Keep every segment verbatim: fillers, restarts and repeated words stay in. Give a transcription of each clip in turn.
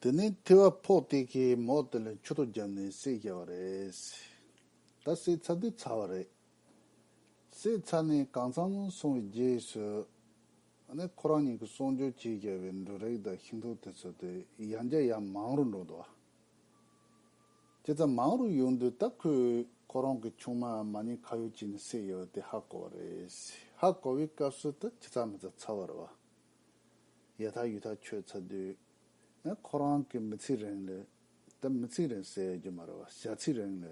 དེ་ནས་ཐེ་བ་ཕོག་སྟེ་གི་མོ་དེ་ལ་མཆུ་ཏོ་བརྒྱབ་ནས་བསད་བཞག་པ་རེད། ད་བསད་ཚར་དུས་ཚར་བ་རེད། བསད་ཚར་ནས་གང་ཚང་སོང་བའི་རྗེས་སུ། ཨ་ནི་ཁོ་རང་གཉིས་ཀྱིས་གསོག་འཇོག་བྱས་བཞག་པའི་འབྲུ་རིགས་དང་ཤིང་ཏོག་དེ་ཚོ་དེ་ཡང་བསྐྱར་ཡར་མང་རུ་འགྲོ་འདུག་བ། དེ་ཙམ་མང་རུ་ཡོང་དུས་ད་ཁོས་ཁོ་རང་གི་ཆུང་མ་མ་ཎི་ཁ་གཡོག་བྱས་ནས་བསད་ཡོད་པ་དེ་ཧ་གོ་བ་རེད། ཧ་གོ་བའི་སྐབས་སུ་ད་ཇི་ལྟར་མི་ཚར་ཚར་བ་རེད་བ། ཡ་ཐག་ཡུ་ཐག་ཆོད་ཚར་དུས། ཨ་ཁོ་རང་གི་མི་ཚེ་རིང་ལ། ད་མི་ཚེ་རིང་ཟེར་རྒྱུ་མ་རེད་བ། ཞག་ཚེ་རིང་ལ།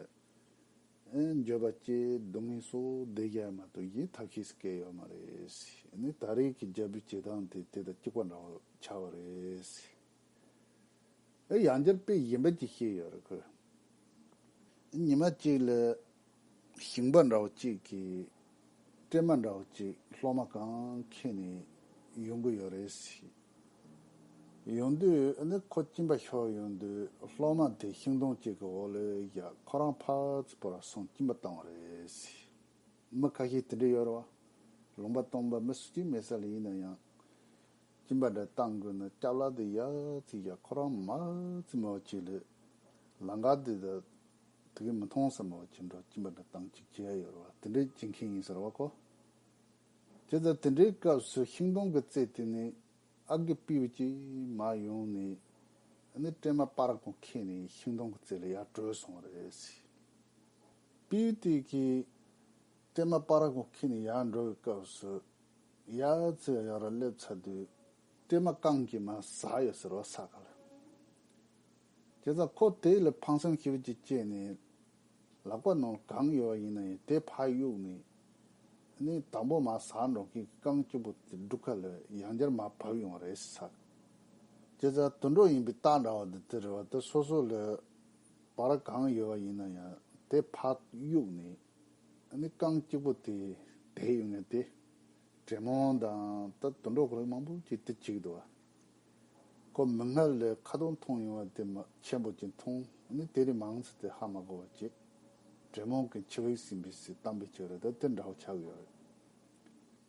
ཨ་འགྱོད་པ་སྐྱེ་སྡུག་བསྔལ་སོགས་བསྡད་རྒྱུ་མ་གཏོགས་གཞན་ཐབས་ཤེས་སུ་སྐྱེ་ཡོད་མ་རེད། ཨ་ནི་ད་རེས་ཀྱི་རྒྱལ་པོའི་བྱེད་སྟངས་དེ་དེ་དང་གཅིག་པ་འདྲ་བོ་ཆགས་པ་རེད། ཨེ་ཡང་བསྐྱར་དཔེ་གཞན་པ་ཅིག་བཤད་ཡོད་རེད་ཁོས། ཉི་མ་གཅིག་ལ་ཞིང་པ་འདྲ་བོ་གཅིག་གིས་སྲན་མ་འདྲ་བོ་གཅིག་སློག་མ་གང་ཁྱེར་ནས་ཡོང་གི་ཡོད་རེད་ཟེར། ཡོང་དུས་ཨ་ནི་ཁོ་གཅིན་པ་ཤོར་ཡོང་དུས་སློག་མ་དེ་ཤིང་སྡོང་གཅིག་གི་འོག་ལ་བཞག་ཁོ་རང་ཕར་ཚུར་བོར་སོང་གཅིན་པ་བཏང་བ་རེད་ཟེར། མི་ཁ་ཤས་དེ་འདྲ་ཡོད་རེད་བ། ལུང་པ་སྟོང་པ་མི་སུ་གཅིག་མེད་ས་ལ་ཡིན་ན་ཡང་། གཅིན་པ་འདྲ་བཏང་དགོས་ན་སྐྱབས་ལ་དེ་ཡ་ཙི་ཡ་ཁོ་རང་མ་ཙི་མོ་ཅིག་ལས། ལམ་ཁ་དེ་དང་དེ་གི་མི་མཐོང་ས་མོ་ཅིག་འགྲོ་གཅིན་པ་འདྲ་བཏང་ཅིག་བྱས་ཡོད་རེད་བ། དེ་འདྲའི་བྱེད་མཁན་ཡིན་ཟེར་བ་ཁོ། དེ་ལྟར་དེ་འདྲའི་སྐབས་སུ་ཤིང་སྡོང་གི་རྩེ་དེ་ནས་ཨ་རྒས་སྤྲེའུ་ཅིག་མར་ཡོང་ནས་ཨ་ནི་སྲན་མ་སྤར་གང་ཁྱེར་ནས་ཤིང་སྡོང་གི་རྩེ་ལ་ཡར་བྲོས་སོང་བ་རེད་ཟེར། སྤྲེའུ་དེ་གིས་སྲན་མ་སྤར་གང་ཁྱེར་ནས་ཡར་འགྲོ་བའི་སྐབས་སུ། ཡ་ཙི་ཡར་སླེབས་ཚར་དུས་སྲན་མ་རྐང་གཅིག་མར་ཟག་ཡོད་ཟེར་བ་ས་ཁ་ལ། བྱས་ཙང་ཁོ་དེ་ལ་ཕངས་སེམས་ཞེ་པོ་ཅིག་སྐྱེས་ནས་ལག་པ་ནང་གང་ཡོད་པ་ཡིན་ན་ཡང་དེ་ཕར་གཡུགས་ནས་ནི་དང་པོ་མར་ཟག་འགྲོ་མཁན་གྱི་རྐང་གཅིག་པོ་དེ་སྒྲུག་ཁ་ལ་ཡང་བསྐྱར་མར་བབས་ཡོང་བ་རེད་ཟེར། བྱས་ཙང་དུད་འགྲོ་ཡིན་པའི་རྟགས་འདྲ་བ་འདི་དེ་རེད་བ། དེ་སོ་སོ་ལ་བར་གང་ཡོད་པ་ཡིན་ན་ཡང་དེ་ཕར་གཡུགས་ནས་ནི་རྐང་གཅིག་པོ་དེ་དེད་ཡོང་ངེས་དེ། དྲེད་མོང་དང་ད་དུད་འགྲོ་ཁོ་རང་མང་པོ་ཅིག་དེ་བྱེད་ཀྱི་འདུག་བ། ཁོ་མིག་སྔར་ལས་ཁ་ཐུག་མཐོང་ཡོང་བ་དེ་མ་ཆེན་པོ་ཅིག་མཐོང་ནི་དེ་རིང་མང་ཚེ་དེ་ཧ་མ་གོ་བ་ཅིག་དྲེད་མོང་གི་འཆི་བས་ཟིན་པའི་སྲིད་གཏམ་པའི་ཆོས་རེད། ད་དེ་འདྲ་བོ་ཆགས་ཡོད་རེད།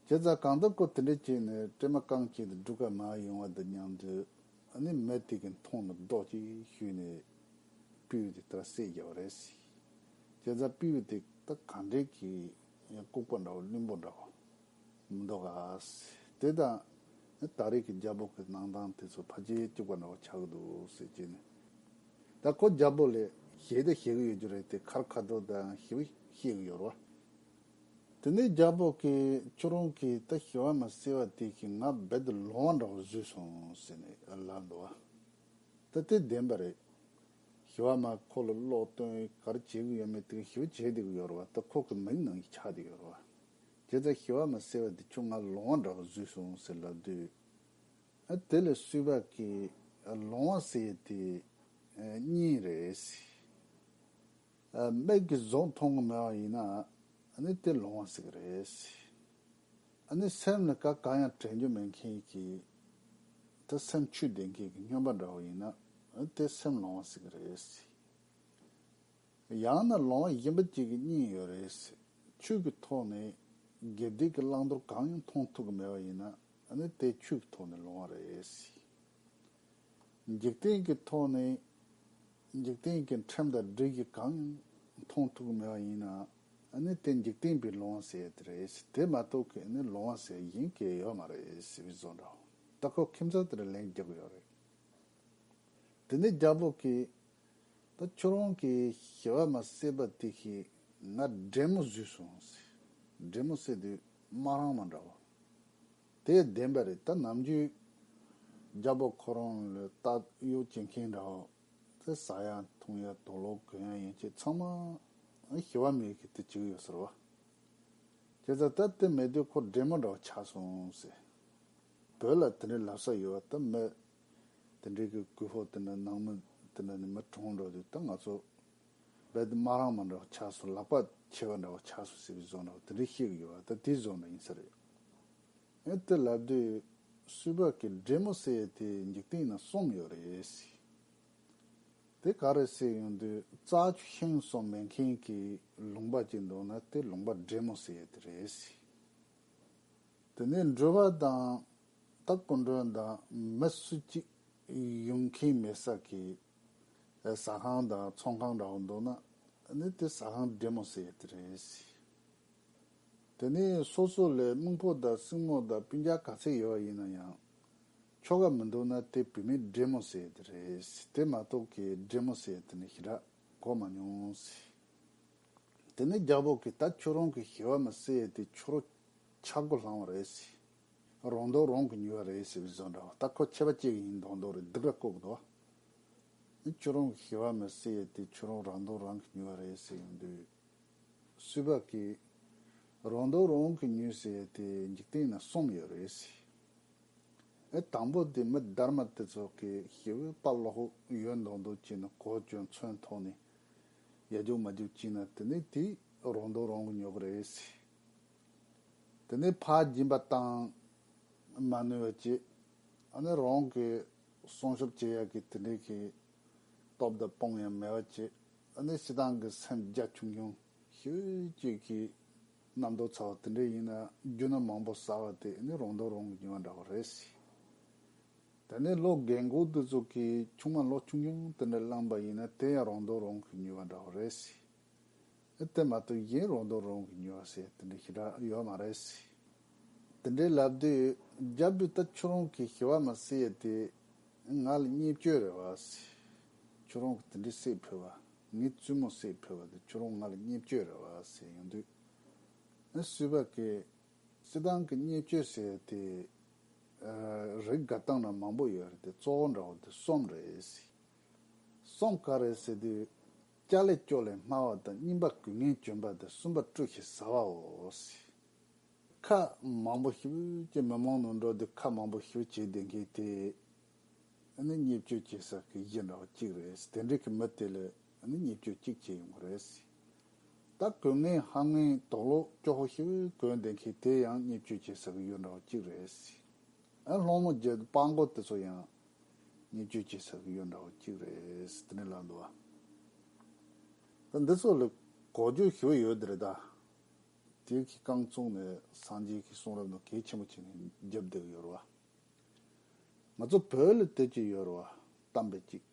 བྱས་ཙང་གང་ལྟར་ཁོ་དེ་འདྲ་བྱས་ནས་སྲན་མ་རྐང་གཅིག་དེ་སྒྲུག་ག་མར་ཡོང་བ་དང་མཉམ་དུ་ཨ་ནི་མི་དེ་གི་མཐོང་ནས་རྡོག་གཅིག་གཞུས་ནས་སྤྲེའུ་དེ་ལྟར་བསད་བཞག་པ་རེད་ཟེར། བྱས་ཙང་སྤྲེའུ་དེ་ད་ག་འདྲས་ཀྱི་ལྐུགས་པ་འདྲ་བོ་བླུན་པོ་འདྲ་བོ། མི་འདུག་ག་དེ་དང་ད་རེས་ཀྱི་རྒྱལ་པོ་གི་གནང་སྟངས་དེ་ཚོ་ཕལ་ཆེར་གཅིག་པ་འདྲ་བོ་ཆགས་ཀྱི་འདུག་ཟེར་གྱིས་ནས། ད་ཁོ་རྒྱལ་པོ་ལ་ཞེ་ད་ཞེ་གི་ཡོད་རྒྱུ་རེད་དེ། ཁར་ཁ་དོག་དང་ཞེ་བ་ཤེས་གི་ཡོད་རེད་བ། དེ་ནས་རྒྱལ་པོ་གིས་ཁྱོད་རང་གིས་ད་ཞི་བ་མ་བསད་པ་དེ་གིས་ང་རྦད་དེ་ལོང་བ་འདྲ་བོ་བཟོས་སོང་ཟེར་ནས་ལབ་འདུག་བ། ད་དེ་བདེན་པ་རེད། ཞི་བ་མ་ཁོ་ལ་གློག་བཏོན་ག་རེ་བྱེད་གི་ཡོད་མེད་དེ་ཞི་བ་བྱེད་བསྡད་གི་ཡོད་རེད་བ། ད་ཁོ་གི་མིག་ནང་གི་ཆགས་བསྡད་ཡོད་རེད་བ། དེ་ལྟར་ཞི་བ་མ་བསད་པ་དེ་ཁྱོད་ང་ལོང་བ་འདྲ་བོ་བཟོས་སོང་ཟེར་ལབ་དུས། ཨ་དེ་ལ་སུས་པ་གིས་ལོང་བ་ཟེར་ཡས་དེ་ཨ་གཉིས་རེད། ཨ་མིག་གིས་གཟུགས་མཐོང་གི་མེད་པ་ཡིན་ན་ཨ་ནི་དེ་ལོང་བ་ཟེར་གི་རེད། ཨ་ནི་སེམས་ལ་ག་གང་ཡང་དྲན་རྒྱུ་མེད་མཁན་གྱི་ད་སེམས་ཆུད་ལྡན་མཁན་གྱི་སྨྱོན་པ་འདྲ་བོ་ཡིན་ན་ཨ་དེ་སེམས་ལོང་བ་ཟེར་གི་རེད། ཡང་ན་ལོང་བ་གཞན་པ་གཅིག་གི་གཉིས་ཡོད་རེད། ཆོས་ཀྱི་ཐོག་ནས་དགེ་སྡིག་གི་བླང་དོར་གང་ཡང་མཐོང་ཐུབ་ཀྱི་མེད་པ་ཡིན་ན་ཨ་ནི་དེ་ཆོས་ཀྱི་ཐོག་ནས་ལོང་བ་རེད། འཇིག་རྟེན་གྱི་ཐོག་ནས་འཇིག་རྟེན་གྱི་ཁྲིམས་དང་སྒྲིག་གཞི་གང་ཡང་མཐོང་ཐུབ་ཀྱི་མེད་པ་ཡིན་ན་ཨ་ནི་དེ་འཇིག་རྟེན་པའི་ལོང་བ་ཟེར་ཡ་དེ་རེད། དེ་མ་གཏོགས་ཀྱི་ཨ་ནི་ལོང་བ་ཟེར་ཡ་གཞན་གང་ཡང་ཡོད་མ་རེད་ཟེར་བའི་བཟོ་འདྲ། ད་ཁོ་ཁྱིམ་ཚང་དེ་ལ་ལན་རྒྱག་གི་ཡོད་རེད། དེ་ནས་རྒྱལ་པོ་གིས་ད་ཁྱོད་རང་གིས་ཞི་བ་མ་བསད་པ་དེ་ཞིག་ང་འདྲེ་མོ་བཟོས་སོང་ཟེར། འདྲེ་མོ་ཟེར་དུས་དམག་རོང་མ་འདྲ་བ། དེ་བདེན་པ་རེད། ད་ནམ་རྒྱུན་རྒྱལ་པོ་ཁོ་རང་ལ་ལྟ་གཡོག་བྱེད་མཁན་འདྲ་བ། དེ་ཟ་ཡ་འཐུང་ཡ་དུག་ལོག་གོན་ཡ་ཡན་ཆད་ཚང་མ་ཞི་བ་མེད་ཀྱི་དེ་བྱེད་ཀྱི་ཡོད་ཟེར་བ། བྱས་ཙང་ད་དེ་མེད་དུས་ཁོ་འདྲེ་མོ་འདྲ་བ་ཆགས་སོང་ཟེར། བོད་ལ་དེ་འདྲའི་ལབ་ས་ཡོད་པ། ད་མི་དེ་འདྲའི་གི་རྒུད་པོ་དེ་འདྲ་ནང་མི་དེ་འདྲ་ནས་མི་གྲོངས་འགྲོ་དུས་ད་ང་ཚོ་རྦད་དེ་དམག་རོང་མ་འདྲ་བ་ཆགས་སོང་། ལག་པ་ཆེ་བ་འདྲ་བ་ཆགས་སོང་ཟེར་བའི་བཟོ་འདྲ་བ་དེ་འདྲའི་བཤད་གི་ཡོད་པ། ད་དེའི་བཟོ་འདྲ་ཡིན་ས་རེད། ཨེ་དེ་ལབ་དུས་སུས་པ་གིས་འདྲེ་མོ་ཟེར་ཡས་དེ་འཇིག་རྟེན་ན་གསུམ་ཡོད་རེད་ཟེར། དེ་ག་རེ་ཟེར་ཡོང་དུས་རྩྭ་ཆུ་ཤིང་གསུམ་མེད་མཁན་གྱི་ལུང་པ་ཅིག་འདུག་ན་དེ་ལུང་པ་འདྲེ་མོ་ཟེར་ཡས་དེ་རེད་ཟེར། དེ་ནས་འགྲོ་བ་དང་ད་སྐུ་མགྲོན་དང་མི་སུ་གཅིག་ ཡོང་མཁན་མེད་ས་གི་ཟ་ཁང་དང་ཚོང་ཁང་འདྲ་བོ་འདུག་ན་ནི་དེ་ཟ་ཁང་བདེ་མོ་ཟེར་ཡ་དེ་རེད། དེ་ནས་སོ་སོ་ལ་རྨོ་མོ་དང་སྲིང་མོ་དང་སྤུན་ཀྱག་ག་ཚད་ཡོད་པ་ཡིན་ན་ཡང་ཁྱོ་ག་མི་འདུག་ན་དེ་བུད་མེད་བདེ་མོ་ཟེར་ཡ་དེ་རེད། དེ་མ་གཏོགས་ཀྱི་བདེ་མོ་ཟེར་ཡ་དེ་ནི་ཞེ་དྲག་གོ་མ་མྱོང་ཟེར། དེ་ནས་རྒྱལ་པོ་གིས་ད་ཁྱོད་རང་གི་ཞི་བ་མི་ཟེར་ཡ་དེ་ཁྱོད་རང་ཆག་སྒོ་བསླངས་པ་རེད་ཟེར། རང་དོན་རང་གིས་ཉོས་པ་རེད་ཟེར་བའི་བཟོ་འདྲ་བ། ད་ཁོ་ཆད་པ་གཅིག་ཡིན་མདོག་མདོག་རེད། སྡུག་ར་བཀོག་འདུག་བ། ཁྱོད་རང་གི་ཞི་བ་མི་ཟེར་ཡ་དེ་ཁྱོད་རང་རང་དོན་རང་གིས་ཉོས་པ་རེད་ཟེར་ཡོང་དུས། སུས་པ་གིས་རང་དོན་རང་གིས་ཉོས་ཟེར་ཡ་དེ་འཇིག་རྟེན་ན་གསུམ་ཡོད་རེད་ཟེར། ཨེ་དང་པོ་དེ་མི་སྡར་མ་དེ་ཚོ་གིས་ཞི་བའི་དཔའ་ལོག་ཡོད་མདོག་མདོག་བྱས་ནས་གོ་ཅོན་མཚོན་ཐོག་ནས་ཡ་རྒྱུག་མ་རྒྱུག་བྱས་ན་དེ་ནས་དེ་རང་དོན་རང་གིས་ཉོ་གི་རེད་ཟེར། དེ་ནས་ཕར་སྦྱིན་པ་བཏང་མ་ནུས་པ་བྱས། ཨ་ནི་རང་གི་སྲུང་སྐྱོབ་བྱེད་ཡག་གི་དེ་འདྲའི་གི་སྟོབས་དང་དཔུང་ཡང་མེད་པ་བྱས། ཨ་ནི་སྤྱིར་བཏང་གི་སེམས་རྒྱ་ཆུང་ཆུང་ཞེ་གཅིག་གི་རྣམ་རྟོག་ཚ་བ་དེ་འདྲ་ཡིན་ན་རྒྱུ་ནོར་མང་པོ་བསགས་པ་དེ་ཨ་ནི་རང་དོན་རང་གིས་ཉོས་པ་འདྲ་བོ་རེད་ཟེར། དེ་ནས་ལོ་རྒན་གོག་དེ་ཚོ་གིས་ཆུང་མ་ལོ་ཆུང་ཆུང་དེ་འདྲ་བླངས་པ་ཡིན་ན་དེ་ཡང་རང་དོན་རང་གིས་ཉོས་པ་འདྲ་བོ་རེད་ཟེར། དེ་མ་གཏོགས་གཞན་རང་དོན་རང་གིས་ཉོས་པ་ཟེར་དེ་འདྲ་ཞེ་དྲག་ཡོད་མ་རེད་ཟེར། དེ་འདྲའི་ལབ་དུས་རྒྱལ་པོས་ད་ཁྱོད་རང་གི་ཞི་བ་མི་ཟེར་ཡ་དེ་ང་ལ་བརྙས་བཅོས་རེད་བ་ཟེར། ཁྱོད་རང་གིས་དེ་འདྲའི་བསད་ཕོད་པ། ངའི་བཙུན་མོ་བསད་ཕོད་པ་དེ་ཁྱོད་རང་ང་ལ་བརྙས་བཅོས་རེད་བ་ཟེར་ཡོང་དུས། སུས་པ་གིས་སྤྱིར་བཏང་གི་བརྙས་བཅོས་ཟེར་ཡ་དེ་རིགས་དགའ་སྟངས་ན་མང་པོ་ཡོད་རེད་དེ་གཙོ་བོ་འདྲ་བོ་དེ་གསུམ་རེད་ཟེར། གསུམ་ག་རེ་ཟེར་དུས། སྐྱ་ལས་སྐྱོ་ལས་སྨྲ་བ་དང་། སྙིང་པ་གུས་ངན་གྱོན་པ་དང་། གསུམ་པ་བཀྲུ་ཞིང་ཟ་བའོ་ཟེར། ཁ་མང་པོ་ཞེ་པོ་ཅིག་མི་མང་ནང་འགྲོ་དུས་ཁ་མང་པོ་ཞེ་པོ་ཅིག་བྱེད་བསྡད་མཁན་དེ་ནི་བརྙས་བཅོས་བྱེད་ས་གི་གཞི་འདྲ་བོ་གཅིག་རེད། དེ་འདྲའི་གི་མི་དེ་ལ་ནི་བརྙས་བཅོས་གཅིག་བྱེད་ཡོང་གི་རེད། ད་གོས་ངན་ཧང་ངན་དོག་ལོག་སྐྱོ་པོ་ཞེ་པོ་གོན་བསྡད་མཁན་དེ་ཡང་བརྙས་བཅོས་བྱེད་ས་གི་ཡུལ་འདྲ་བོ་གཅིག་རེད། ཨ་སློང་མོ་བརྒྱབ་དུས་སྤྲང་པོ་དེ་ཚོ་ཡང་བརྙས་བཅོས་བྱེད་ས་གི་ཡུལ་འདྲ་བོ་གཅིག་རེད་དེ་འདྲ་ལབ་འདུག་བ། ད་འདི་ཚོ་ལ་གོ་རྒྱུ་ཞེ་པོ་ཡོད་དེ་རེད་ད། དེ་གི་རྐང་བཙུགས་ནས་སངས་རྒྱས་ཀྱི་གསུང་རབ་ནང་གལ་ཆེན་པོ་བྱས་ནས་བརྒྱབ་བསྡད་ཀྱི་ཡོད་རེད་བ། ང་ཚོ་བོད་ལ་དེ་གཅིག་ཡོད་རེད་བ། གཏམ་དཔེ་གཅིག་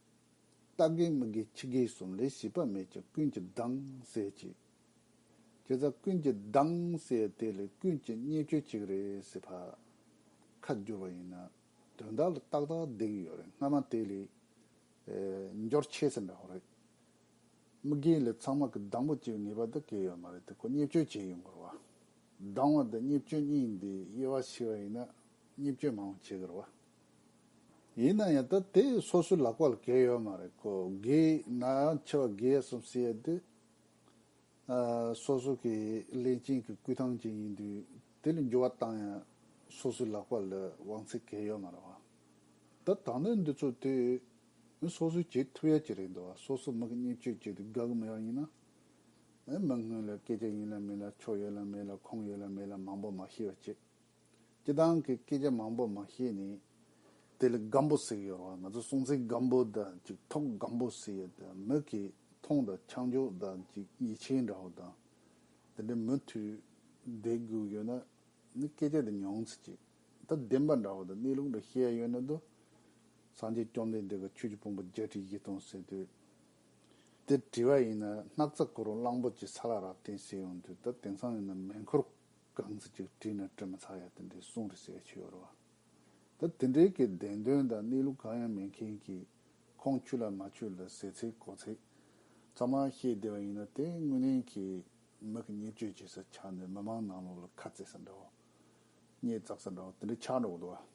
རྟ་རྒན་མི་རྒན་ཁྱི་རྒན་གསུམ་ལས། བྱིས་པ་མེད་ཀྱང་ཀུན་གྱིས་སྡང་ཟེར་གཅིག་བྱས་ཙང་ཀུན་གྱིས་སྡང་ཟེར་དེ་ལས་ཀུན་གྱིས་བརྙས་བཅོས་གཅིག་རེད་ཟེར་ཕར་ཁ་བསྒྱུར་བ་ཡིན་ན་དོན་དག་ལ་ཏག་ཏག་བསྡད་ཀྱི་ཡོད་རེད། སྔ་མ་དེ་ལས་འབྱོར་ཆེ་ཟེར་འདྲ་བོ་རེད། མི་རྒན་ལ་ཚང་མ་གི་སྡང་པོ་བྱེད་ངེས་པ་དེ་གལ་ཡོད་མ་རེད་དེ་ཁོ་བརྙས་བཅོས་བྱེད་ཡོང་གི་རེད་བ། སྡང་བ་དང་བརྙས་བཅོས་གཉིས་འདི་དབྱེ་བ་ཕྱེ་བ་ཡིན་ན་བརྙས་བཅོས་མང་བ་བྱེད་ཀྱི་རེད་བ། ཡིན་ན་ཡང་ད་དེ་སོ་སོའི་ལག་པ་ལ་གལ་ཡོད་མ་རེད་ཁོ། དགེ་ན་ཡང་འཆི་བ་དགེ་གསུམ་ཟེར་ཡ་དེ། ཨ་སོ་སོ་གི་ལས་ཅན་གྱི་སྐུ་ཐང་ཅན་ཡིན་དུས་དེ་ལ་འགྱུར་བ་བཏང་ཡ་སོ་སོའི་ལག་པ་ལ་དབང་ཚད་གལ་ཡོད་མ་རེད་བ། ད་དང་ནི་འདི་ཚོ་དེ་སོ་སོས་བྱེད་ཐུབ་ཡ་ཅིག་རེད་འདུག་བ། སོ་སོ་མི་གི་བརྙས་བཅོས་བྱེད་དུས་དགའ་གི་མེད་པ་ཡིན་ན། ཨེ་མི་སྔོན་ལ་སྐད་ཆ་ཡིན་ལ་མིན་ལ་ཆོ་ཡོད་ལ་མེད་ལ་ཁོམ་ཡོད་ལ་མེད་ལ་མང་པོ་མ་བཤད་པ་བྱེད། སྤྱིར་བཏང་གི་སྐད་ཆ་མང་པོ་མ་བཤད་ནས་དེ་ལ་སྒམ་པོ་ཟེར་གི་ཡོད་རེད་བ། ང་ཚོ་སྲོང་བཙན་སྒམ་པོ་དང་ཅིག་ཐོག་སྒམ་པོ་ཟེར་ཡ་དང་མི་གི་མཐོང་དང་ཆ་འཇོག་དང་ཅིག་ཡིད་ཆེས་འདྲ་བོ་དང་དེ་འདྲའི་མུ་མཐུད་བསྡད་དགོས་ཡོད་ན་ནི་སྐད་ཆ་དེ་ཉུང་ཙམ་ཅིག་ད་བདེན་པ་འདྲ་བོ་དང་གནས་ལུགས་འདྲ་བཤད་ཡ་ཡོད་ན་དུ། སངས་རྒྱས་བཅོམ་ལྡན་འདས་ཀྱིས་ཆོས་ཀྱི་ཕུང་པོ་བརྒྱད་ཁྲི་བཞི་སྟོང་ཟེར་དུས། དེ་དྲི་བ་ཡིན་ན་སྣག་ཚ་ཁོ་རང་གླང་པོ་ཆེ་ས་ལ་རབ་བརྟན་ཟེར་ཡོང་དུས་ད་དེང་སང་ཡིན་ན་མེ་འཁོར་གང་ཚ་ཅིག་བྲིས་ན་བྲི་མི་ཚར་ཡ་དེ་འདྲའི་གསུང་རེ་ཟེར་ཡ་ཆེ་ཡོད་རེད་བ། ད་དེ་འདྲའི་གི་བདེན་དོན་དང་གནས་ལུགས་གང་ཡང་མེད་མཁན་གྱི་ཁོང་ཆོས་ལ་མ་ཆོས་ལ་ཟེར་ཚིག་གོ་ཚིག་ཚང་མ་བཤད་བསྡད་པ་ཡིན་ན་དེ་དངོས་གནས་ཀྱི་མི་གི་བརྙས་བཅོས་བྱེད་ས་ཆགས་ནས་མི་མང་ནང་ལོགས་ལ་ཁ་རྩེ་ས་འདྲ་བོ། བརྙས་བཙག་ས་འདྲ་བོ་དེ་འདྲ་ཆགས་འགྲོ་གི་འདུག་བ།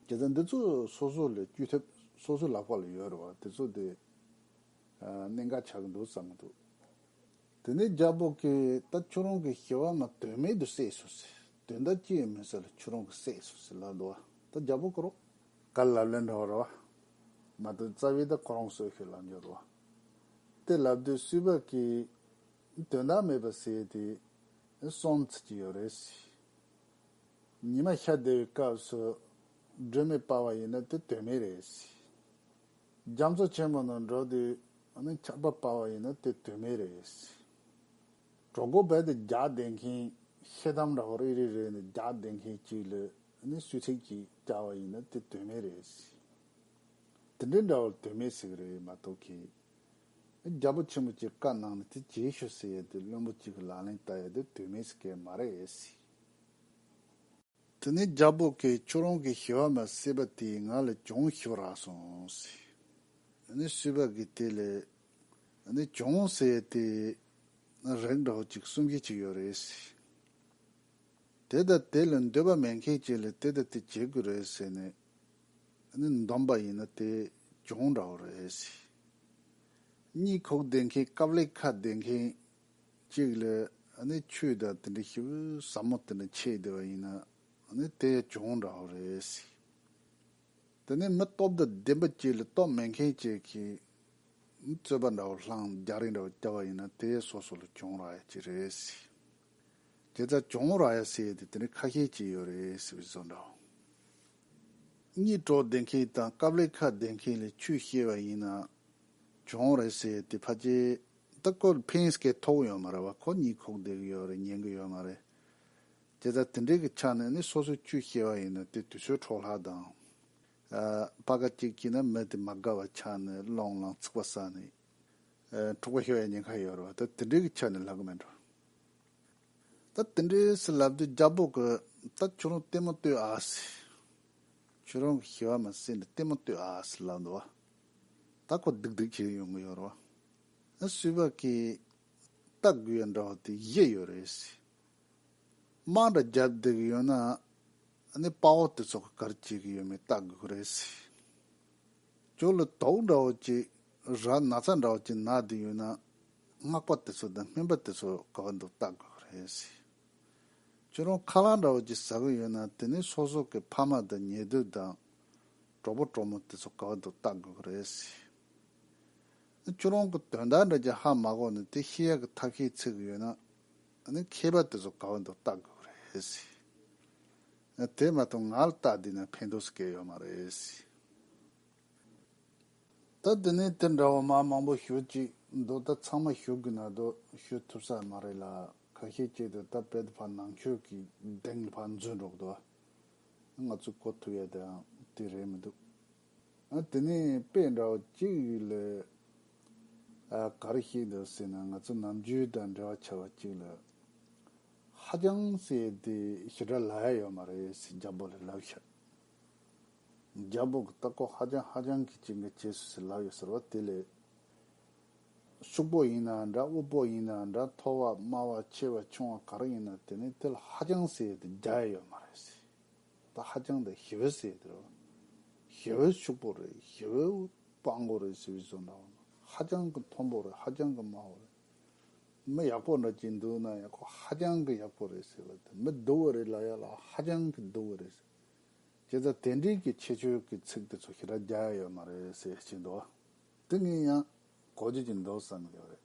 བྱས་ཙང་འདི་ཚོ་སོ་སོ་ལ་བཅོས་ཐབས་སོ་སོའི་ལག་པ་ལ་ཡོད་རེད་བ། དེ་ཚོ་དེ་གནད་འགག་ཆགས་ཀྱི་འདུག་བསམ་གྱི་འདུག་དེ་ནས་རྒྱལ་པོ་གིས་ད་ཁྱོད་རང་གི་ཞི་བ་མ་དོན་མེད་དུ་བསད་སོང་ཟེར། དོན་དག་ཅི་ཡང་མེད་ས་ལ་ཁྱོད་རང་གིས་བསད་སོང་ཟེར་ལབ་འདུག་བ། ད་རྒྱལ་པོ་ཁོ་རང་ག་ལབ་ལན་འདྲ་བོ་རེད་བ། མ་གཏོགས་རྩ་བའི་ད་ཁོ་རང་གསོད་ཤོག་ལབ་འཇོག་འདུག་བ། དེ་ལབ་དུས་སུས་པ་གིས་དོན་དག་མེད་པ་ཟེར་དེ་གསུམ་ཚིག་ཅིག་ཡོད་རེད་ཟེར། ཉི་མ་ཤར་བསྡད་པའི་སྐབས་སུ་སྒྲོན་མེ་སྤར་བ་ཡིན་ན་དེ་དོན་མེད་རེད་ཟེར། རྒྱ་མཚོ་ཆེན་པོ་ནང་འགྲོ་དུས་ཨ་ནི་ཆར་པ་སྤར་བ་ཡིན་ན་དེ་དོན་མེད་རེད་ཟེར། གྲོད་ཁོག་རྦད་དེ་རྒྱགས་བསྡད་མཁན་ཤེལ་དམ་འདྲ་བོ་རིལ་རིལ་རེད་ནས་རྒྱགས་བསྡད་མཁན་ཅིག་ལ་ཨ་ནི་གསོལ་ཚིགས་ཅིག་བཅག་པ་ཡིན་ན་དེ་དོན་མེད་རེད་ཟེར། དེ་འདྲའི་འདྲ་བོ་དོན་མེད་ཟེར་གི་རེད་མ་གཏོགས་ཀི། རྒྱལ་པོ་ཆེན་པོ་གཅིག་བཀའ་གནང་ནས་དེ་བྱེད་ཤོག་ཟེར་ཡས་དེ་བློན་པོ་གཅིག་གི་ལག་ལེན་བསྟར་ཡས་དེ་དོན་མེད་ཟེར་གི་མ་རེད་ཟེར། དེ་ནས་རྒྱལ་པོ་གིས་ཁྱོད་རང་གི་ཞི་བ་མ་བསད་པ་དེས་ང་ལ་གྱོང་ཞིག་རག་སོང་ཟེར། ཨ་ནི་སུས་པ་གིས་དེ་ལས་ཨ་ནི་གྱོང་ཟེར་ཡས་དེ་རིགས་འདྲ་བོ་གཅིག་གསུམ་བཞི་གཅིག་ཡོད་རེད་ཟེར། དེ་དང་དེ་ལ་འདོད་པ་མེད་མཁན་གཅིག་ལ་དེ་དང་དེ་བྱེད་དགོས་རེད་ཟེར་ནས། ཨ་ནི་འདོམས་པ་ཡིན་ན་དེ་གྱོང་འདྲ་བོ་རེད་ཟེར། གཉིད་ཁུག་བསྡད་མཁན་དཀའ་ལས་ཁག་བསྡད་མཁན་གཅིག་ལ་ཨ་ནི་ཆོས་དང་དེ་འདྲ་ཞེ་པོ་ཟབ་མོ་དེ་འདྲ་འཆད་བསྡད་པ་ཡིན་ན་ཨ་ནི་དེ་གྱོང་འདྲ་བོ་རེད་ཟེར། དེ་ནས་མི་སྟོབས་དང་ལྡན་པ་གཅིག་ལ་སྟོབས་མེད་མཁན་གཅིག་གིས་རྩོད་པ་འདྲ་བོ་བསླངས་རྒྱག་རེས་འདྲ་བོ་བརྒྱབ་པ་ཡིན་ན་དེ་སོ་སོ་ལ་གྱོང་རག་ཡ་གཅིག་རེད་ཟེར། དེ་ལྟར་གྱོང་རག་ཡ་ཟེར་ཡ་དེ་དེ་འདྲའི་ཁ་ཤས་ཅིག་ཡོད་རེད་ཟེར་བའི་བཟོ་འདྲ། གཉིད་དཀྲོག་བསྡད་མཁན་དང་དཀའ་ལས་ཁག་བསྡད་མཁན་ལ་ཆོས་བཤད་པ་ཡིན་ན་གྱོང་རེད་ཟེར་ཡ་དེ་ཕལ་ཆེར་ད་ཁོ་ཕན་སྐད་ཐོགས་ཡོད་མ་རེད་བ། ཁོ་གཉིད་ཁུག་བསྡད་ཀྱི་ཡོད་རེད། ཉན་གྱི་ཡོད་མ་རེད། དེ་ལྟར་དེ་འདྲའི་གི་ཆ་ནས་ནི་སོ་སོས་ཆོས་བཤད་པ་ཡིན་ན་དེ་དུས་ཚོད་འཕྲོ་བརླག་དང་། ཨ། སྤར་ཁ་གཅིག་བྱས་ན་མི་དེ་མ་དགའ་བ་ཆགས་ནས་སློང་ལང་ཚིག་པ་ཟ་ནས། ཨ། འཁྲུག་པ་ཤོར་ཡ་ཉེན་ཁ་ཡོད་རེད་བ། ད་དེ་འདྲའི་གི་ཆ་ནས་ལབ་གི་མེད་འགྲོ། ད་དེ་འདྲའི་ཟེར་ལབ་དུས་རྒྱལ་པོ་གི་ད་ཁྱོད་རང་ལྟད་མོ་ལྟོས་ཨ་ཟེར། ཁྱོད་རང་གི་ཞི་བ་མ་བསད་ནས་ལྟད་མོ་ལྟོས་ཨ་ཟེར་ལབ་འདུག་བ། ད་ཁོ་སྡུག་སྡུག་བྱེད་ཡོང་གི་ཡོད་རེད་བ། ཨ། སུས་པ་གིས་ལྟ་དགོས་ཡ་འདྲ་བ་དེ་བཞི་ཡོད་རེད་ཟེར། དམག་འདྲ་རྒྱབ་བསྡད་ཀྱི་ཡོད་ན། ཨ་ནི་དཔའ་བོ་དེ་ཚོ་གིས་ག་རེ་བྱེད་ཀྱི་ཡོད་མེད་བལྟ་དགོས་ཀྱི་རེད་ཟེར། ཁྱོད་ལ་དུག་འདྲ་བོ་ཅིག་ར་ན་ཚ་འདྲ་བོ་ཅིག་ན་བསྡད་ཡོད་ན། སྔགས་པ་དེ་ཚོ་དང་སྨན་པ་དེ་ཚོ་ག་བ་འདུག་བལྟ་དགོས་ཀྱི་རེད་ཟེར། ཁྱོད་རང་ཁ་ལག་འདྲ་བོ་ཅིག་ཟ་གི་ཡོད་ན་དེ་ནི་སོ་སོ་གི་ཕ་མ་དང་ཉེ་དུ་དང་གྲོགས་པོ་གྲོགས་མོ་དེ་ཚོ་ག་བ་འདུག་བལྟ་དགོས་ཀྱི་རེད་ཟེར། ཁྱོད་རང་གི་དོན་དག་འདྲ་ཅིག་ཧ་མ་གོ་ནས་དེ་ཤེས་ཡག་གི་ཐབས་ཤེས་འཚོལ་གི་ཡོད་ན། ཨ་ནི་མཁས་པ་དེ་ཚོ་ག་བ་འདུག་བལྟ་དགོས་རེད་ཟེར། དེ་མ་གཏོགས་ང་ལ་བལྟ་བསྡད་ན་ཕན་ཐོགས་སུ་སྐྱེ་ཡོད་མ་རེད་ཟེར། ད་དེ་ནས་དེ་འདྲ་བ་མ་མང་པོ་ཞུ་ཅིག་འདུག་ད་ཚང་མ་ཞུ་དགོས་ན་འདུག་ཞུ་ཐུབ་ས་མ་རེད་ལ། ཁ་ཤས་ཅིག་དེ་ད་དཔེ་དེ་ཕར་ནང་ཆོས་ཀྱི་གདེང་ལ་ཕར་འཛུལ་འགྲོ་གི་འདུག་ང་ཚོ་གོ་ཐུབ་ཡ་དེའང་དེ་རེད་མི་འདུག་ཨ། དེ་ནས་དཔེ་འདྲ་བ་གཅིག་ལ། ཨ། ག་རེ་བཤད་འདུག་ཟེར་ན་ང་ཚོ་ནམ་རྒྱུན་དང་འབྲེལ་བ་ཆེ་བ་གཅིག་ལ། ཧ་ཅང་ཟེར་དེ་ཞེ་དྲག་ལབ་ཡ་ཡོད་མ་རེད་ཟེར་རྒྱལ་པོ་ལ་ལབ་ཤག་རྒྱལ་པོ་གིས་ད་ཁོ་ཧ་ཅང་ཧ་ཅང་གི་ཅིག་འགའ་བྱས་སོང་ཟེར་ལབ་ཡོད་ཟེར་བ་དེ་ལས། ཕྱུག་པོ་ཡིན་ན་འདྲ། དབུལ་པོ་ཡིན་ན་འདྲ། མཐོ་བ་དམའ་བ་ཆེ་བ་ཆུང་བ་ག་རེ་ཡིན་ན་དེ་ནི་དེ་ལ་ཧ་ཅང་ཟེར་དེ་རྒྱག་ཡ་ཡོད་མ་རེད་ཟེར། ད་ཧ་ཅང་དེ་ཞེ་པོ་ཟེར་དེ་རེད་བ། ཞེ་པོ་ཕྱུག་པོ་རེད། ཞེ་པོ་དཔའ་མགོ་རེད་ཟེར་བའི་བཟོ་འདྲ་བ་ན། ཧ་ཅང་གི་མཐོན་པོ་རེད། ཧ་ཅང་གི་དམའ་བོ་རེད། མི་ཡག་པོ་འདྲ་ཅིག་འདུག་ན་ཡང་ཁོ་ཧ་ཅང་གི་ཡག་པོ་རེད་ཟེར་བ་དེ། མི་སྡུག་པོ་རེད་ལབ་ཡ་ལ་ཧ་ཅང་གི་སྡུག་པོ་རེད་ཟེར། བྱས་ཙང་དེ་འདྲའི་གི་ཁྱད་ཆོས་ཀྱི་ཚིག་དེ་ཚོ་ཞེ་དྲག་རྒྱག་ཡ་ཡོད་མ་རེད་ཟེར་བཞིན་འདུག་དེ་ངས་ཡང་གོ་རྒྱུ་ཅིག་འདུག་བསམ་གྱི་ཡོད་རེད།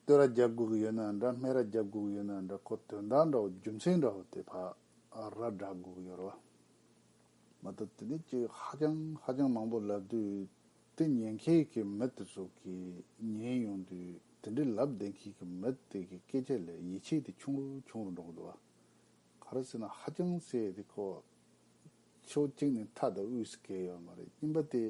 བསྟོད་ར་རྒྱག་དགོས་ཀྱི་ཡོད་ན་འདྲ། སྨད་ར་རྒྱག་དགོས་ཀྱི་ཡོད་ན་འདྲ། ཁོ་དོན་དག་འདྲ་བོ་རྒྱུ་མཚན་འདྲ་བོ་དེ་ཕར་ར་བསྒྲག་དགོས་ཀྱི་ཡོད་རེད་བ། མ་གཏོགས་དེ་འདྲའི་ཅིག་ཧ་ཅང་ཧ་ཅང་མང་པོ་ལབ་དུས་དེ་ཉན་མཁན་གྱི་མི་དེ་ཚོ་གིས་ཉན་ཡོང་དུས་དེ་འདྲའི་ལབ་བསྡད་མཁན་གྱི་མི་དེ་གི་སྐད་ཆ་ལ་ཡིད་ཆེས་དེ་ཆུང་རུ་ཆུང་རུ་འགྲོ་གི་འདུག་བ། ག་རེ་ཟེར་ན་ཧ་ཅང་ཟེར་དེ་ཁོ་ཕྱོགས་གཅིག་ནས་མཐའ་དང་དབུས་སུ་བཀལ་ཡོད་མ་རེད། གཉིས་པ་དེ་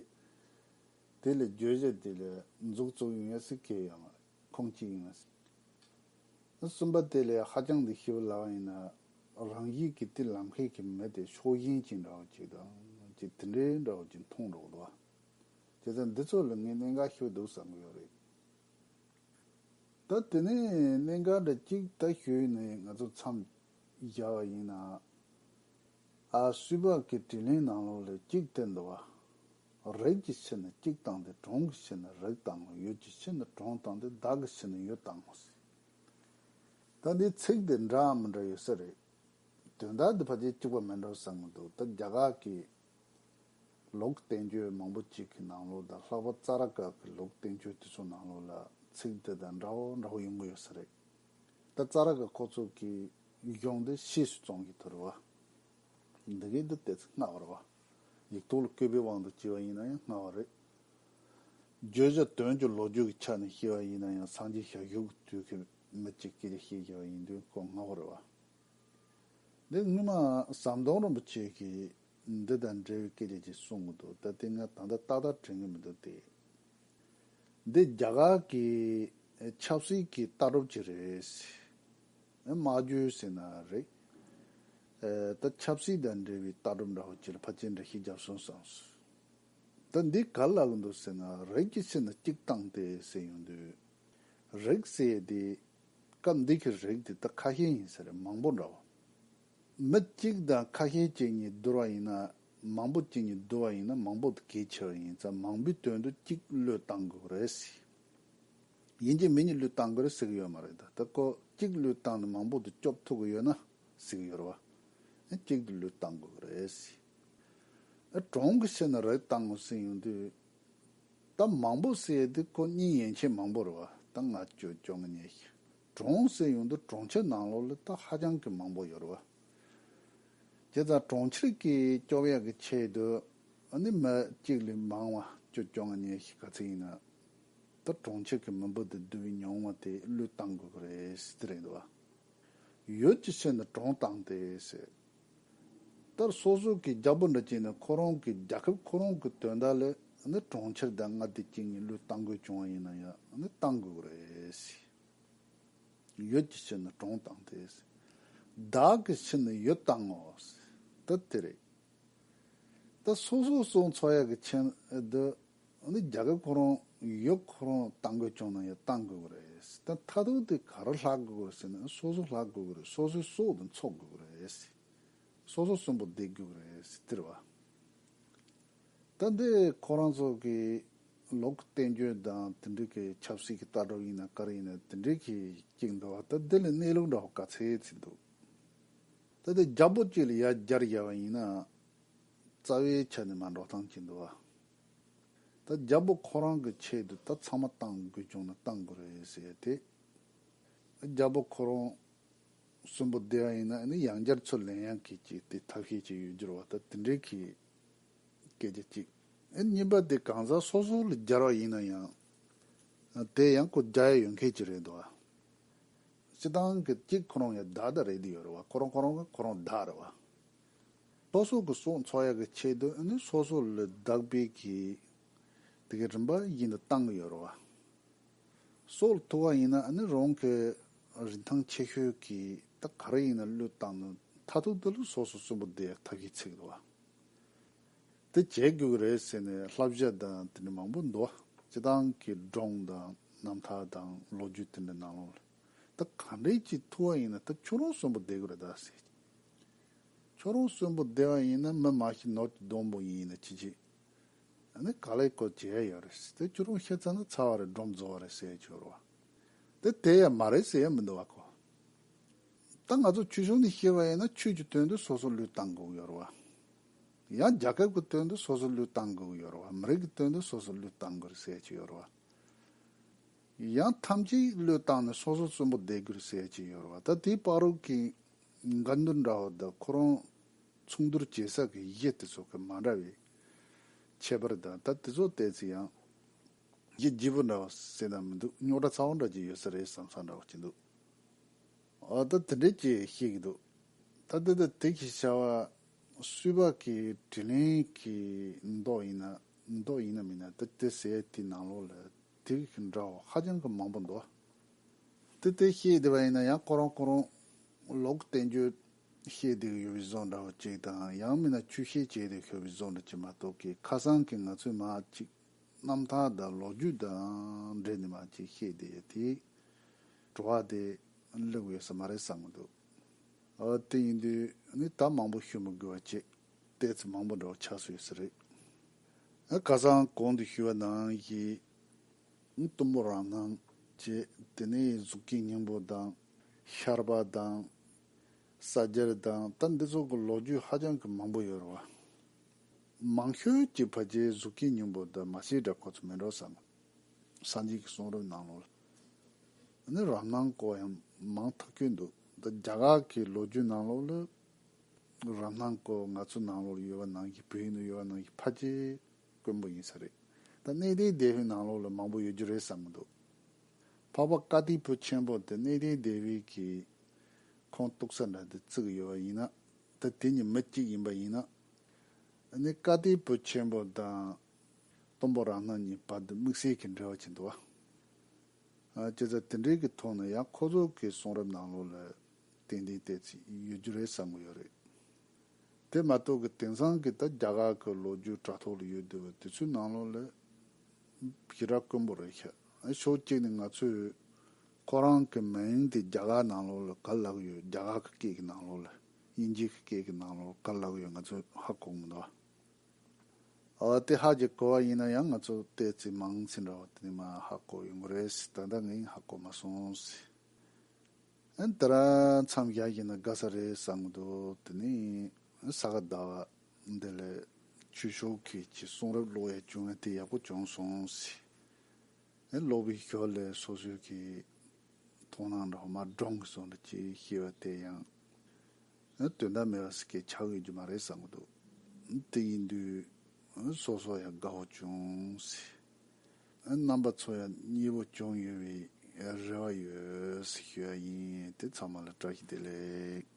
དེ་ལ་བརྗོད་བྱ་དེ་ལ་མཛུབ་བཙུགས་ཡོང་ཡ་སུ་བཀལ་ཡོད་མ་རེད། ཁོང་གཅིག་ཡིན་ན་སུ། གསུམ་པ་དེ་ལས་ཧ་ཅང་འདི་ཞིབ་ལབ་པ་ཡིན་ན་རང་བཞིན་གྱིས་དེ་ལམ་ཁའི་གི་མི་དེ་ཕྱོགས་ཞེན་ཅན་འདྲ་བོ་ཅིག་དང་ཅིག་དེ་འདྲའི་འདྲ་བོ་ཅིག་མཐོང་འགྲོ་གི་འདུག་བ། བྱས་ཙང་འདི་ཚོ་ལ་ངས་གནད་འགག་ཤོས་འདུག་བསམ་གི་ཡོད་རེད། ད་དེ་ནས་གནད་འགག་འདྲ་གཅིག་ད་ཞུས་ནས་ང་ཚོ་མཚམས་བཞག་པ་ཡིན་ན། ཨ། སུས་པ་གི་དྲིས་ལན་ནང་ལོགས་ལ་གཅིག་བསྟན་འདུག་བ། རིགས་ཀྱི་ཕྱིར་ནི་གཅིག་བཏང་སྟེ་གྲོང་གི་ཕྱིར་ནི་རིགས་བཏང་ངོ་། ཡུལ་གྱི་ཕྱིར་ནི་གྲོང་བཏང་སྟེ་བདག་གི་ཕྱིར་ནི་ཡུལ་བཏང་ངོ་ཟེར། ད་འདི་ཚིག་དེ་འདྲ་མི་འདྲ་ཡོད་ས་རེད། དོན་དག་འདི་ཕལ་ཆེར་གཅིག་པ་མི་འདྲ་བསམ་གི་འདུག་ད་རྒྱ་གར་གྱི་ལུགས་བསྟན་བཅོས་མང་པོ་གཅིག་གི་ནང་ལོགས་དང་ལྷག་པར་ཙ་ར་ཀ་གི་ལུགས་བསྟན་བཅོས་དེ་ཚོ་ནང་ལོགས་ལ་ཚིག་འདི་དང་འདྲ་བོ་འདྲ་བོ་ཡོང་གི་ཡོད་ས་རེད། ད་ཙ་ར་ཀ་ཁོ་ཚོ་གི་གཞུང་འདི་ཕྱིས་སུ་བརྩམས་ཀྱི་དེ་རེད་བ། འདི་གའི་འདི་ཏོག་ཙམ་སྔ་བ་རེད་བ། ཡིག་ཐོག་ལ་བཀོད་པའི་དབང་དུ་བྱས་པ་ཡིན་ན་ཡང་སྔ་བ་རེད། བརྗོད་བྱ་དོན་གྱི་ལོ་རྒྱུས་ཀྱི་ཆ་ནས་བཤད་པ་ཡིན་ན་ཡང་སངས་རྒྱས་ཞབས་ཞུ་གི་དུས་ཀྱི་མི་གཅིག་སྐད་ཆ་བཤད་བཞག་པ་ཡིན་དུས་ཁོ་སྔ་བ་རེད་བ། འདི་སྔོན་མ་ཟམ་གདོང་རིན་པོ་ཆེ་གིས་ འདི་དང་འབྲེལ་བའི་སྐད་ཆ་ཅིག་གསུང་གི་འདུག་ད་དེ་ང་ད་ལྟ་ཏག་ཏག་དྲན་གི་མི་འདུག་སྟེ། འདི་རྒྱ་གར་གྱི་ཆབ་སྲིད་ཀྱི་ལྟ་གྲུབ་ཅིག་རེད། སྨྲ་བརྗོད་ཟེར་ན་རེད། ད་ཆབ་སྲིད་དང་འབྲེལ་བའི་ལྟ་གྲུབ་འདྲ་བོ་ཅིག་ལ་ཕལ་ཆེར་འགྲེལ་བཤད་བརྒྱབ་སོང་བསམས་སོང་། ད་འདི་ག་རེ་ལབ་གི་འདུག་ཟེར་ན། རིགས་ཀྱི་ཕྱིར་ན་གཅིག་བཏང་སྟེ་ཟེར་ཡོང་དུས། རིགས་ཟེར་དེ། སྐབས་འདི་གི་རིགས་དེ་ད་ཁ་ཤས་ཡིན་ས་རེད། མང་པོ་འདྲ་བོ། མི་གཅིག་དང་ཁ་ཤས་ཅིག་གཉིས་བསྡུར་བ་ཡིན་ན། མང་པོ་གཅིག་གཉིས་བསྡུར་བ་ཡིན་ན་མང་པོ་དེ་གལ་ཆེ་བ་ཡིན་ཙང་། མང་པོའི་དོན་དུ་གཅིག་བློས་བཏང་དགོས་རེད་ཟེར། ཡིན་གཅིག་མིན་གཉིས་བློས་བཏང་དགོས་རེད་ཟེར་གི་ཡོད་མ་རེད། ད་ད་ཁོ་གཅིག་བློས་བཏང་ནས་མང་པོ་དེ་སྐྱོབ་ཐུབ་གི་ཡོད་ན་ཟེར་གི་ཡོད་རེད་བ། གཅིག་དེ་བློས་བཏང་དགོས་གི་རེད་ཟེར། གྲངས་ཀྱི་ཕྱིར་ན་རིགས་བཏང་ངོ་ཟེར་ཡོང་དུས། ད་མང་པོ་ཟེར་དེ་ཁོ་གཉིས་ཡན་ཆད་མང་པོ་རེད་བ། ད་ང་ཅོ་ཅོ་ང་ཉེ་ཤི། གྲངས་ཟེར་ཡོང་དུས་གྲོང་ཁྱེར་ནང་ལོགས་ལ་ད་ཧ་ཅང་གི་མང་པོ་ཡོད་རེད་བ། བྱས་ཙང་གྲོང་ཁྱེར་གྱི་སྐྱོབ་ཡག་གི་ཆེད་དུ། ཨ་ནི་མི་གཅིག་ལས་མང་བ་ཅོ་ཅོ་ང་ཉེ་ཤི་ག་ཚད་ཡིན་ན། ད་གྲོང་ཁྱེར་གྱི་མི་འབོར་དེ་བསྡུ་བའི་ཉུང་བ་དེ་བློས་བཏང་དགོས་ཀྱི་རེད་ཟེར་དེ་རེད་འདུག་བ། ཡུལ་གྱི་ཕྱིར་ན་གྲངས་བཏང་སྟེ་ཟེར། ལྟར་སོ་སོ་གི་རྒྱལ་པོ་འདྲ་ཅིག་ནི་ཁོ་རང་གི་རྒྱལ་ཁབ་ཁོ་རང་གི་དོན་དག་ལ་ནི་གྲོང་ཁྱེར་དང་མངའ་སྡེ་གཅིག་གཉིས་བློས་བཏང་དགོས་བྱུང་བ་ཡིན་ན་ཡང་ནི་བཏང་དགོས་རེད། ཡུལ་གྱི་ཕྱིར་ན་གྲངས་བཏང་སྟེ། བདག་གི་ཕྱིར་ན་ཡུལ་བཏང་ངོ་། ད་དེ་རེད། ད་སོ་སོ་སོ་འཚོ་ཡག་གི་ཆེད་དུ། ཨ་ནི་རྒྱལ་ཁབ་ཁོ་རང་ཡུལ་ཁོ་རང་བཏང་དགོས་བྱུང་ན་ཡང་བཏང་དགོས་ཀྱི་རེད། ད་མཐར་ཐུག་དེ་ག་རེ་ལྷག་དགོས་ཀྱི་རེད་ཟེར་ན། སོ་སོ་ལྷག་དགོས་ཀྱི་རེད། སོ་སོའི་སྲོག་དེ་འཚོ་དགོས་ཀྱི་རེད། སོ་སོ་གསོན་པོ་བསྡད་དགོས་ཀྱི་རེད་ཟེར་དེ་རེད་བ། ད་འདི་ཁོ་རང་ཚོ་གི་ལུགས་བསྟན་བཅོས་དང་དེ་འདྲའི་གི་ཆབ་སྲིད་ཀྱི་ལྟ་གྲུབ་ཡིན་ན་ག་རེ་ཡིན་ན་དེ་འདྲའི་གི་གཅིག་འདུག་བ། ད་འདི་ལ་གནས་ལུགས་འདྲ་བ་ག་ཚད་ཅིག་འདུག་ད་ལྟ་རྒྱལ་པོ་གཅིག་ལ་ཡར་སྦྱར་བཞག་པ་ཡིན་ན། རྩ་བའི་ཆ་ནས་མ་འགྲོ་སྟངས་ཅིག་འདུག་བ། ད་རྒྱལ་པོ་ཁོ་རང་གི་ཆེད་དུ་ད་ཚང་མ་བཏང་དགོས་བྱུང་ན་བཏང་དགོས་རེད་ཟེར་ཏེ། རྒྱལ་པོ་ཁོ་རང་གསོན་པོ་བསྡད་པ་ཡིན་ན་ནི་ཡང་བསྐྱར་ཚུར་ལེན་ཡག་གི་ཅིག་དེ་ཐབས་ཤེས་ཅིག་ཡོད་རྒྱུ་རེད་བ། ད་དེ་འདྲའི་གི་སྐད་ཆ་གཅིག་ཨེ། གཉིས་པ་དེ་གང་ཟག་སོ་སོ་ལ་སྦྱར་བ་ཡིན་ན་ཡང་། དེ་ཡང་ཁོ་སྦྱར་ཡ་ཡོད་མཁན་ཅིག་རེད་འདུག་བ། སྤྱི་བཏང་གི་གཅིག་ཁོ་རང་ཡང་བདག་ད་རེད་དེ་ཡོད་རེད་བ། ཁོ་རང་ཁོ་རང་གི་ཁོ་རང་བདག་རེད་བ། སོ་སོ་གི་སྲོག་འཚོ་ཡག་གི་ཆེད་དུ་ནི་སོ་སོ་ལ་བདག་པའི་གི་དེ་གི་རིམ་པ་བཞིན་དུ་བཏང་གི་ཡོད་རེད་བ། སྲོག་ལ་ཐུག་པ་ཡིན་ན་ནི་རང་གི་རིན་ཐང་ཆེ་ཤོས་ཀྱི་ད་ག་རེ་ཡིན་ན་བློས་བཏང་ནས་མཐར་ཐུག་དེ་ལ་སོ་སོ་གསོན་པོ་བསྡད་ཡག་ཐབས་ཤེས་བྱེད་ཀྱི་འདུག་བ། དེ་བྱེད་དགོས་ཀྱི་རེད་ཟེར་ནས་བསླབ་བྱ་དང་དེ་འདྲ་མང་པོ་འདུག་སྤྱི་བཏང་གི་སྒྲུང་དང་རྣམ་ཐར་དང་ལོ་རྒྱུས་དེ་འདྲ་ནང་ལོགས་ལ། ད་ག་འདྲས་ཅིག་ཐུག་པ་ཡིན་ན་ད་ཁྱོད་རང་གསོན་པོ་བསྡད་དགོས་རེད་ད་ཟེར། ཁྱོད་རང་གསོན་པོ་བསྡད་པ་ཡིན་ན་མི་མ་ཤི་ནོར་གྱི་སྡོང་པོ་ཡིན་ན་ཅི་བྱེད། ཨ་ནི་ག་ལེ་ཀོ་བྱེད་ཡ་ཡོད་རེད་ཟེར། དེ་ཁྱོད་རང་ཤི་ཚར་ན་ཚར་བ་རེད། སྒྲུང་རྫོགས་པ་རེད་ཟེར་ཡ་ཅིག་ཡོད་རེད་བ། དེ་དེ་ཡ་མ་རེད་ཟེར་ཡ་མི་འདུག་བ་ཁོ། ད་ང་ཚོ་ཆོས་གཞུང་ནས་བཤད་པ་ཡིན་ན་ཆོས་ཀྱི་དོན་དུ་སོ་སོ་བློས་བཏང་དགོས་ཀྱི་ཡོད་རེད་བ། ཡང་རྒྱལ་ཁབ་ཀྱི་དོན་དུ་སོ་སོ་བློས་བཏང་དགོས་ཀྱི་ཡོད་རེད་བ། མི་རིགས་ཀྱི་དོན་དུ་སོ་སོ་བློས་བཏང་དགོས་རེད་ཟེར་གྱི་ཡོད་རེད་བ། ཡང་ཐམས་ཅད་བློས་བཏང་ནས་སོ་སོ་གསོན་པོ་བསྡད་དགོས་རེད་ཟེར་གྱི་ཡོད་རེད་བ། ད་དེའི་བར་དུ་གི་འགལ་འདུ་འདྲ་བོ་དང་ཁོ་རང་མཚུངས་བསྡུར་བྱེད་ས་གི་གཞི་དེ་ཚོ་གི་མ་འདྲ་བའི་ཁྱད་པར་དང་། ད་དེ་ཚོ་བལྟས་ཚེ་ཡང་གཞི་ལྗིད་པོ་འདྲ་བོ་ཟེར་ན་མི་འདུག་རྙོག་དྲ་ཚ་བོ་འདྲ་ཅིག་ཡོད་ས་རེད་བསམ་ས་འདྲ་བོ་ཅིག་འདུག་ཨ། ད་དེ་འདྲས་ཅིག་བཤད་ཀྱི་འདུག་ད་ལྟ་ད་དེ་གི་བྱ་བ་སུས་པ་གི་དྲིན་ལན་གྱི་མདོ་ཡིན་ན། མདོ་ཡིན་ན་མིན་ན། ད་དེ་ཟེར་དེ་ནང་ལོགས་ལ་དེ་གི་འདྲ་བོ་ཧ་ཅང་གི་མང་པོ་འདུག་དེ་དེ་བཤད་བསྡད་པ་ཡིན་ན་ཡང་ཁོ་རང་ཁོ་རང་ལུགས་བསྟན་བཅོས་བཤད་བསྡད་ཀྱི་ཡོད་པའི་བཟོ་འདྲ་བོ་ཅིག་དང་། ཡང་མིན་ན་ཆོས་བཤད་བྱས་བསྡད་ཡོད་པའི་བཟོ་འདྲ་ཅིག་མ་གཏོགས་ཀྱི། ཁ་སང་གི་ང་ཚོས་མར་ཅིག་རྣམ་ཐར་དང་ལོ་རྒྱུས་དང་འབྲེལ་ནས་མར་ཅིག་བཤད་བསྡད་ཡོད་དེ། བྲོ་བ་དེ་སླེབས་ཡོད་ས་མ་རེད་བསམ་གྱི་འདུག་ཨ། དེ་ཡིན་དུས་ནི་ད་མང་པོ་ཞུ་མི་དགོས་པ་བྱས། ཏོག་ཙམ་མང་པོ་འདྲ་བོ་ཆགས་སོང་ཡོད་ས་རེད། ཨ། ཁ་སང་གོང་དུ་ཞུས་པ་ནང་བཞིན། གཏུམ་པོ་རང་སྣང་བྱས། དེ་ནས་གཟུགས་ཀྱི་སྙིང་པོ་དང་། ཤར་པ་དང་། ས་རྒྱལ་དང་། ད་འདི་ཚོ་གི་ལོ་རྒྱུས་ཧ་ཅང་གི་མང་པོ་ཡོད་རེད་བ། མང་ཤོས་ཀྱི་ཕལ་ཆེར་གཟུགས་ཀྱི་སྙིང་པོ་དང་མ་ཤེས་འདྲ་ཁོ་ཚོ་མེད་འགྲོ་བསམ། སངས་རྒྱས་ཀྱི་གསུང་རབ་ནང་ལོགས་ལ་ནི་རང་སྣང་སྐོར་ཡང་མང་ཐག་ཆོད་འདུག་ད་རྒྱ་གར་གྱི་ལོ་རྒྱུས་ནང་ལོགས་ལ་རང་སྣང་སྐོར་ང་ཚོ་ནང་ལོགས་ལ་ཡོད་པ་ནང་བཞིན། བོད་ཡིག་ནང་ཡོད་པ་ནང་བཞིན་ཕལ་ཆེར་དཀོན་པོ་ཡིན་ས་རེད། ད་གནས་བརྟན་སྡེ་དཔོན་ནང་ལོགས་ལ་མང་པོ་ཡོད་རྒྱུ་རེད་བསམ་གྱི་འདུག་འཕགས་པ་ཀ་དིག་པུ་ཆེན་པོ་དེ་གནས་བརྟན་སྡེ་དཔོན་གྱིས་ཁོང་གཏུག་ས་འདྲ་དེ་བརྩི་གི་ཡོད་པ་ཡིན་ན། ད་དེ་གཉིས་མི་གཅིག་ཡིན་པ་ཡིན་ན། ཨ་ནི་བཀའ་བསྟན་བོད་ཆེན་པོ་དང་སྟོན་པ་རང་སྣང་གཉིས་བར་དུ་དམིགས་བསལ་གྱི་འབྲེལ་བ་ཅིག་འདུག་བ། ཨ་བྱས་ཙང་དེ་འདྲའི་གི་ཐོག་ནས་ཡང་ཁོ་ཚོ་གི་གསུང་རབ་ནང་ལོགས་ལ་ཏན་ཏན་ཏན་ཅིག་ཡོད་རྒྱུ་རེད་བསམ་གི་ཡོད་རེད། དེ་མ་གཏོགས་ཀྱི་དེང་སང་གི་ད་རྒྱ་གར་གྱི་ལོ་རྒྱུས་དྲ་ཐོག་ལ་ཡོད་བསྡད་པ་དེ་ཚོའི་ནང་ལོགས་ལ་ཞེ་དྲག་དཀོན་པོ་རེད་ཤག་ཕྱོགས་གཅིག་ནས་ང་ཚོས་ཁོ་རང་གི་མིང་དེ་རྒྱ་གར་ནང་ལོགས་ལ་ག་ལབ་ཡོད། རྒྱ་གར་གྱི་སྐད་ཀྱི་ནང་ལོགས་ལ། དབྱིན་ཇི་གི་སྐད་ཀྱི་ནང་ལོགས་ག་ལབ་ཡོད། ང་ཚོས་ཧ་གོ་མི་འདུག་ཨ་དེ་ཧ་ཅང་གོ་བ་ཡིན་ན་ཡང་ང་ཚོ་ཏོག་ཙམ་མང་ཙམ་འདྲ་བ་དེ་ནས་མར་ཧ་གོ་ཡོང་གི་རེད། ད་ལྟ་ངས་ཧ་གོ་མ་སོང་ཟེར། ཨ་ནི་ད་རང་མཚམས་བཞག་བཞག་ན་དགའ་ས་རེད་བསམ་གི་འདུག་དེ་ནས་ས་ག་ཟླ་བ་འདི་ལ་ཆོས་ཕྱོགས་ཀྱི་ཀྱི་གསུང་རབ་ཀློག་ཡ་བྱུང་བ་དེ་ཡག་པོ་བྱུང་སོང་ཟེར། ཨ་ཀློག་པའི་ཞོར་ལ་སོ་སོའི་གི་མཐོང་སྣང་འདྲ་བ་མར་སྒྲུང་གི་བཟོ་འདྲ་ཅིག་ཤེས་པ་དེ་ཡང་ཨ་དོན་དག་མེད་པ་ཟེར་གི་ཆགས་ཡོད་རྒྱུ་མ་རེད་བསམ་གི་འདུག་དེ་ཡིན་དུས་སོ་སོ་ཡང་དགའ་བོ་བྱུང་ཟེར། རྣམ་པ་ཚོ་ཡང་མཉེས་པོ་བྱུང་ཡོད་པའི་རེ་བ་ཡོད་ཟེར་ཞུ་ཡ་ཡིན། དེ་ཚང་མ་ལ་བཀྲ་ཤིས་བདེ་ལེགས།